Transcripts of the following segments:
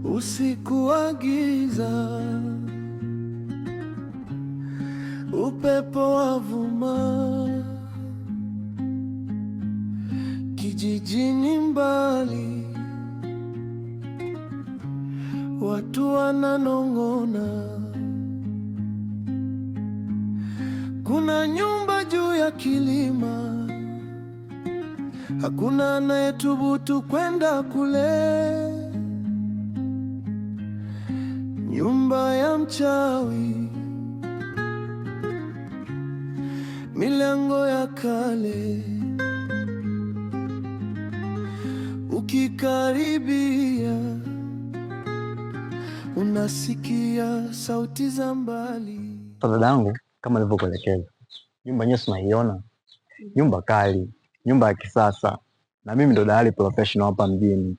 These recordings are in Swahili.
Usiku wa giza, upepo wavuma, kijijini mbali, watu wananong'ona. Kuna nyumba juu ya kilima, hakuna anayethubutu kwenda kule. Nyumba ya mchawi, milango ya kale, ukikaribia unasikia sauti za mbali. Dadangu, kama nilivyokuelekeza, nyumba yenyewe tunaiona, nyumba kali, nyumba ya kisasa, na mimi ndo dalali professional hapa mjini.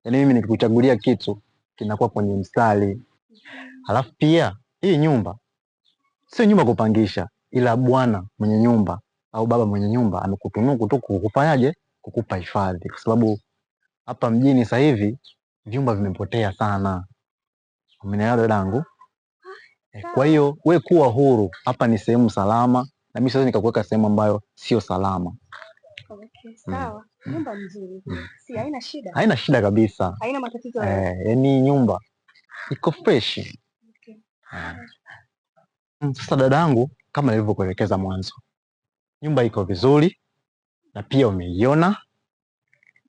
Yaani mimi nikikuchagulia kitu kinakuwa kwenye mstari. Halafu pia hii nyumba sio nyumba kupangisha, ila bwana mwenye nyumba au baba mwenye nyumba amekutunuku tu kukufanyaje, kukupa hifadhi, kwa sababu hapa mjini sasa hivi vyumba vimepotea sana. Umenielewa dadangu? Kwa hiyo we kuwa huru, hapa ni sehemu salama, na mimi siwezi nikakuweka sehemu ambayo sio salama. Okay, sawa. Nyumba nzuri. Si haina shida. Haina shida kabisa. Haina matatizo yoyote. Yaani nyumba iko fresh. Okay. Sasa dadangu, kama nilivyokuelekeza mwanzo, nyumba iko vizuri na pia umeiona,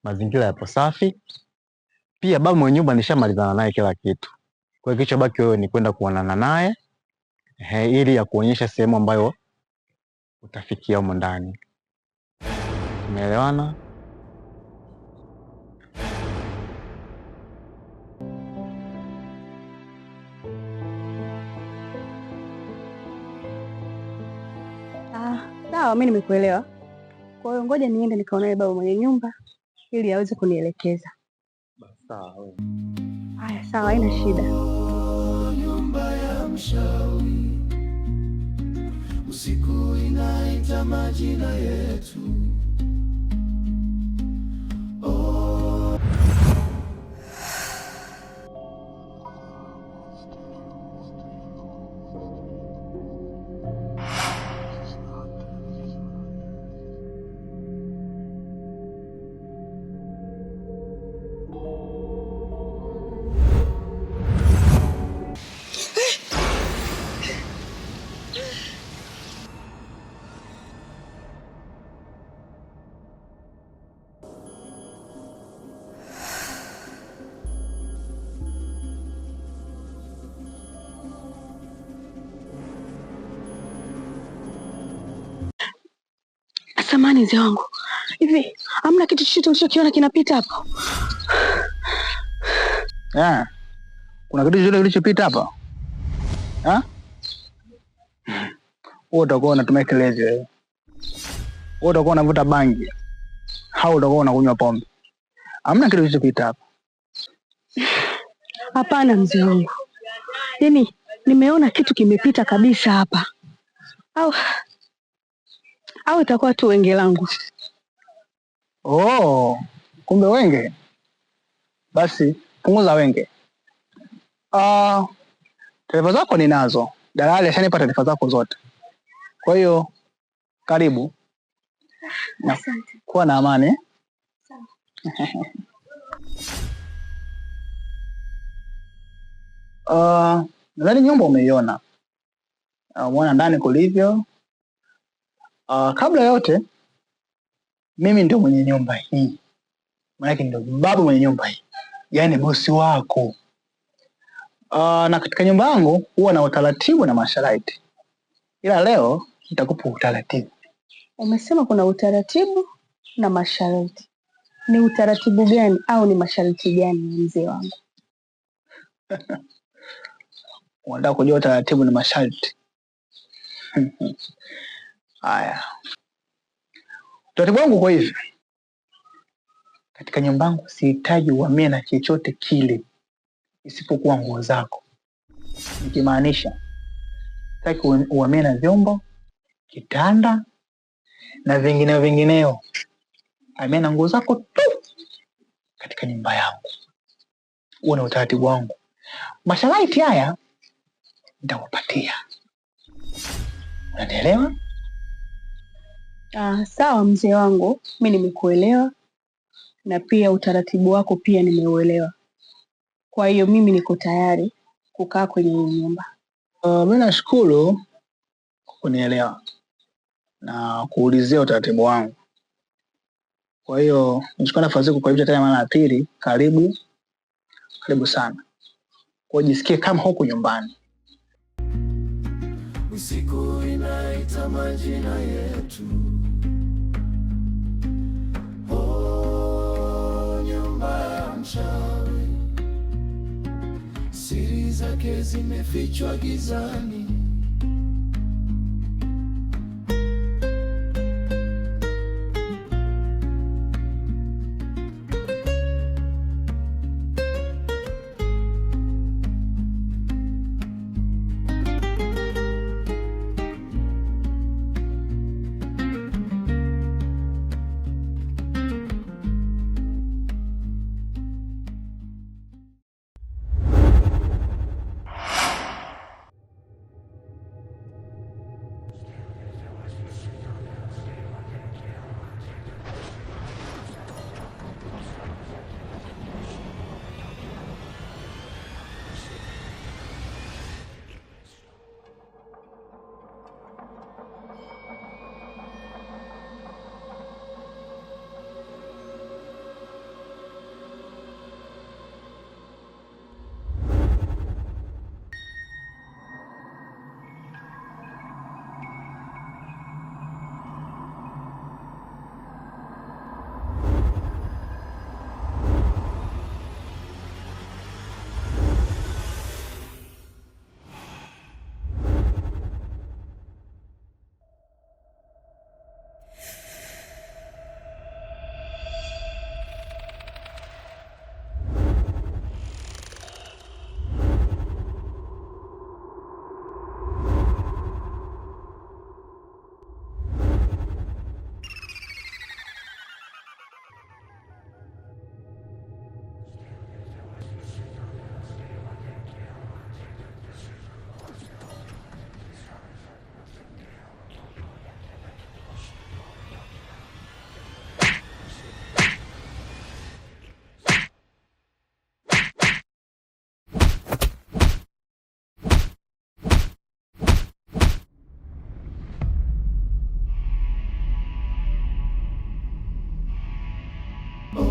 mazingira yapo safi. Pia baba mwenye nyumba nishamalizana naye kila kitu. Kwa hiyo kilichobaki wewe ni kwenda kuonana naye ili ya kuonyesha sehemu ambayo utafikia humo ndani. Tumeelewana? Sawa, mimi nimekuelewa. Kwa hiyo ngoja niende nikaonane baba mwenye nyumba ili aweze kunielekeza. Sawa. Haya, sawa, haina shida. Nyumba ya mchawi, usiku inaita majina yetu. Oh. Samahani mzee wangu, hivi hamna kitu chochote ulichokiona kinapita hapo? Yeah. Kuna kitu chochote kilichopita hapa? Ha? Wewe utakuwa unatumia kilevi wewe. Wewe utakuwa unavuta bangi. Au utakuwa unakunywa pombe. Hamna kitu kilichopita hapa. Hapana mzee wangu, yaani nimeona kitu kimepita kabisa hapa, au itakuwa tu wenge langu. Oh, kumbe wenge. Basi punguza wenge. Taarifa zako ninazo. Dalali ashanipa taarifa zako zote. Kwa hiyo karibu. Na Asante. kuwa na amani. Sawa. Nadhani nyumba umeiona. Umeona ndani kulivyo. Kabla yote mimi ndio mwenye nyumba hii. Maanake ndio baba mwenye nyumba hii. Yaani bosi wako. Na katika nyumba yangu huwa na utaratibu na masharti. Ila leo nitakupa utaratibu. Umesema kuna utaratibu na masharti. Ni utaratibu gani au ni masharti gani mzee wangu? Unataka kujua utaratibu na masharti? Haya. Utaratibu wangu uko hivi. Katika nyumba yangu sihitaji uhamie na chochote kile isipokuwa nguo zako. Nikimaanisha sitaki uhamie na vyombo, kitanda na vingineo vingineo. Hamia na nguo zako tu katika nyumba yangu. Huo ni utaratibu wangu. Masharti haya nitakupatia, unanielewa? Ah, sawa mzee wangu, mi nimekuelewa na pia utaratibu wako pia nimeuelewa. Kwa hiyo mimi niko tayari kukaa kwenye hii nyumba. Mi nashukuru kwa kunielewa na kuulizia utaratibu wangu. Kwa hiyo nichukua nafasi hii kukukaribisha tena mara ya pili. Karibu, karibu sana. Kwa hiyo jisikie kama huku nyumbani. Usiku inaita majina yetu. Oh, nyumba ya mchawi, siri zake zimefichwa gizani.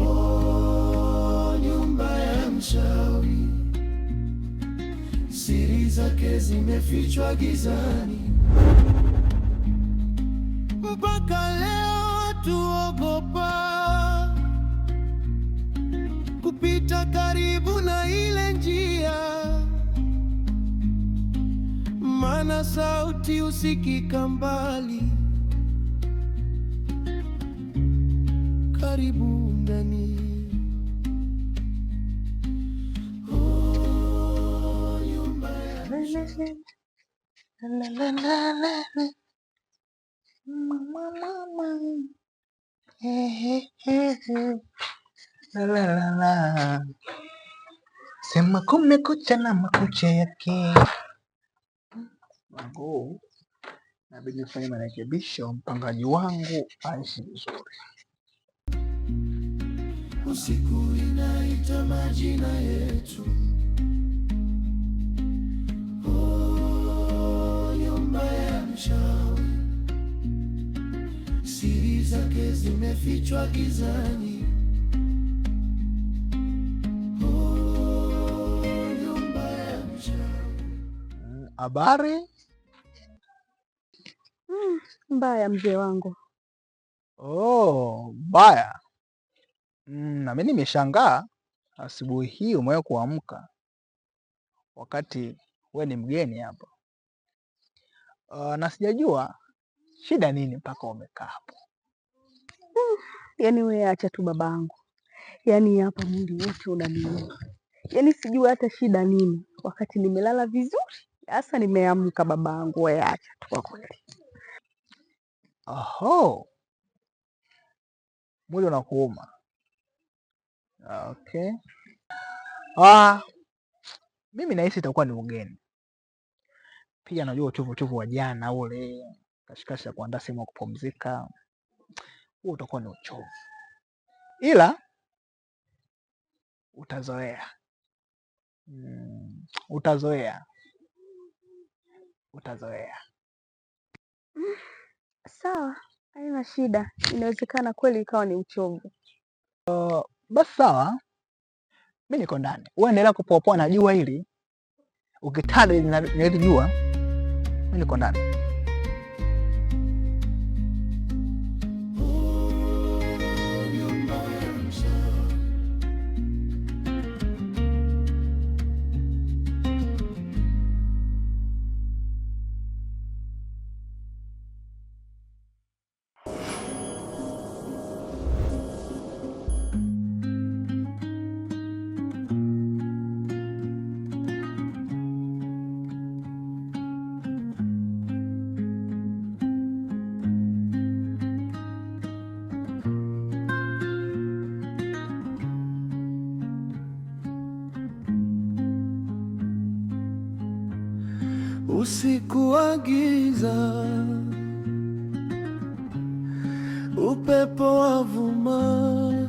Oh, nyumba ya mchawi, siri zake zimefichwa gizani. Mpaka leo tuogopa kupita karibu na ile njia, maana sauti husikika mbali, karibu ndani. Oh, nyumba ya mchawi. La, la, la, la, la. Mama, mama. Eh, eh, eh. La, la, la, la. Sema kumekucha na makucha yake. Wangu, nabidi nifanye marekebisho, mpangaji wangu aishi vizuri. Usiku inaita majina yetu. Oh, nyumba ya mchawi, siri zake zimefichwa gizani. Oh, nyumba ya mchawi. Habari? Mbaya mzee wangu. Oh, mbaya. Na mimi nimeshangaa asubuhi hii umewahi kuamka wakati we ni mgeni hapa. Na sijajua shida nini mpaka umekaa hapo. Yaani wewe acha tu babangu, yaani hapa mwili wote unaniuma, yaani sijui hata shida nini, wakati nimelala vizuri, hasa nimeamka babangu. Wewe acha tu kwa kweli. Oho, mwili unakuuma. Okay. Ah, mimi nahisi itakuwa ni ugeni pia. Najua uchovu uchovu wa jana ule kashikashi ya kuandaa sehemu ya kupumzika, huo utakuwa ni uchovu, ila utazoea. Utazoea, utazoea. Sawa, haina shida. Inawezekana kweli ikawa ni uchovu. Basi sawa, mi niko ndani, wewe endelea kupoapoa na jua hili, ukitada na hili jua, mi niko ndani. Nyumba ya mchawi. Usiku wa giza, upepo wavuma,